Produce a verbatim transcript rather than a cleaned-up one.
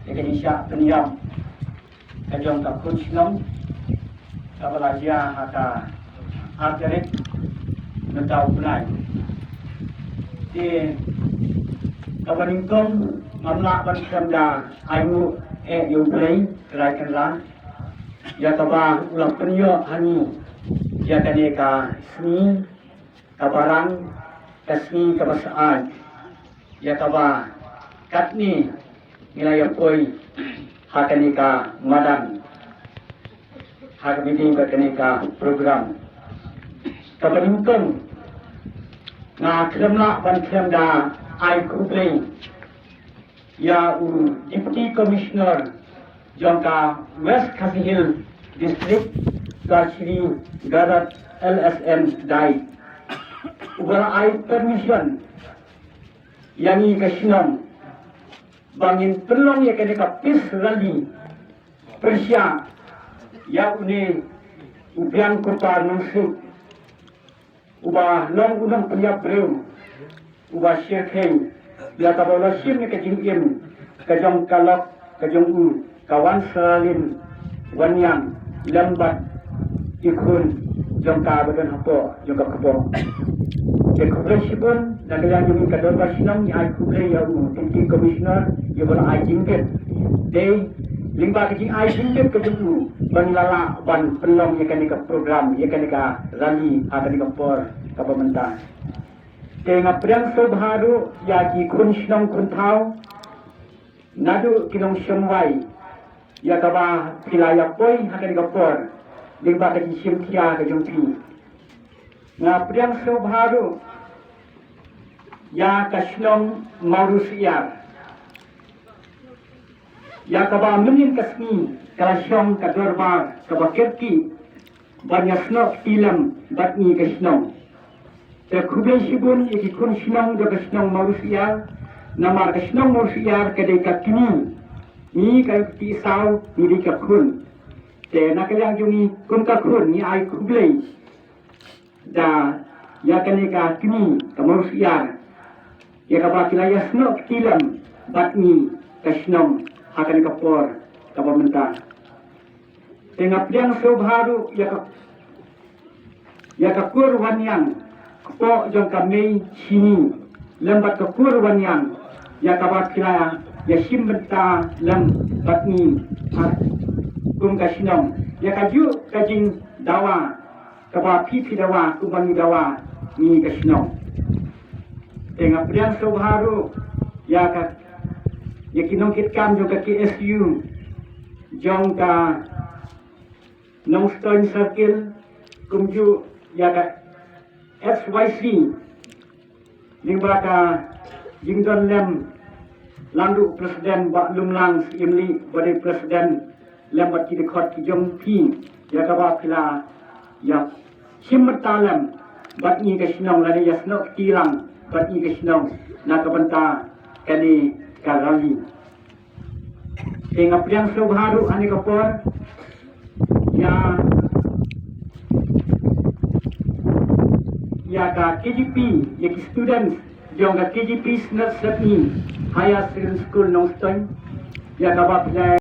Ka jingshah pynïap ka jong ka khun shnong kaba la jia ha ka ar tarik mynta u bnai. Te kaba nyngkong ngam lah ban khlem da ai nguh eh ïa U Blei Trai Kynrad ïa kaba u la pynïoh ha ngi ïa kane ka sngi kaba rang, ka sngi kaba syaid, ïa kaba katne ngi la ïa poi ha kane ka madan, ha kaba ïadei bad kane ka program. Kaba nyngkong nga khlem lah ban khlem da ai khublei ïa u Deputy Commissioner jong ka West Khasi Hills District, ka Shri Gadat L S M Dai, uba la ai permission ïa ngi ka shnong ba ngin pynlong ïa kane ka peace rally pyrshah ïa une u Biang Kupar Nongsiej, uba long u nongpynïap briew, uba shyrkhei ïa kaba u la shim ïa ka jingim ka jong ka lok ka jong u, ka Wansalalin Wanniang, lem bad ki khun jong ka ba don hapoh jong ka kpoh. Te khublei shibun, na ka liang jong ngi ka dorbar shnong ngi ai khublei ïa u Deputy Commissioner ïa uba la ai jingbit. Te lyngba ka jingai jingbit ka jong u ba ngi la lah ban pynlong ïa kane ka program, ïa kane ka rally ha kane ka por kaba mynta. Te nga pdiang sngewbha ruh ïa ki khun shnong khun thaw naduh ki nongshong wai ïa kaba phi la ïa poi ha kane ka por lyngba ka jingshim khia ka jong phi. Nga pdiang sngewbha ruh ïa ka shnong Mawrysiar ïa kaba mynnin ka sngi ka la shong ka dorbar kaba kyrkieh ban ïasnoh kti lem bad ngi ka shnong. Te khublei shibun ïa ki khun shnong jong ka shnong Mawrysiar, namar ka shnong Mawrysiar ka dei ka kmie, ngi ka kti saw ngi dei ka khun. Te na ka liang jong ngi kum ka khun ngi ai khublei da ïa kane ka kmie ka Mawrysiar ïa kaba ki la ïasnoh kti lem bad ngi ka shnong ha kane ka por kaba mynta. Te nga pdiang sngewbha ruh ïa ka, ïa ka kur Wanniang, kpoh jong ka mei shini, lem bad ka kur Wanniang ïa kaba phi la ïa shim bynta lem bad ngi ha kum ka shnong ïa kajuh ka jingdawa kaba phi phi dawa kumba ngi dawa ngi ka shnong. Te nga pdiang sngewbha ruh ïa ka, ïa ki nongkitkam jong ka K S U jong ka Nongstoiñ Circle, kumjuh ïa ka S Y C lyngba ka jingdon lem lang ruh President Bah Lumlang Syiemlieh ba dei President lem bad ki dkhot ki jong phi ïa kaba phi la ïa shim bynta lem bad ngi ka shnong lane ïasnoh kti lang bad ngi ka shnong na ka bynta kane ka rally. Te nga pdiang sngewbha ruh ha kane ka por ïa, ïa ka K J P, ïa ki students jong ka K J P Synod Sepngi Higher Secondary School Nongstoiñ, ïa kaba phi la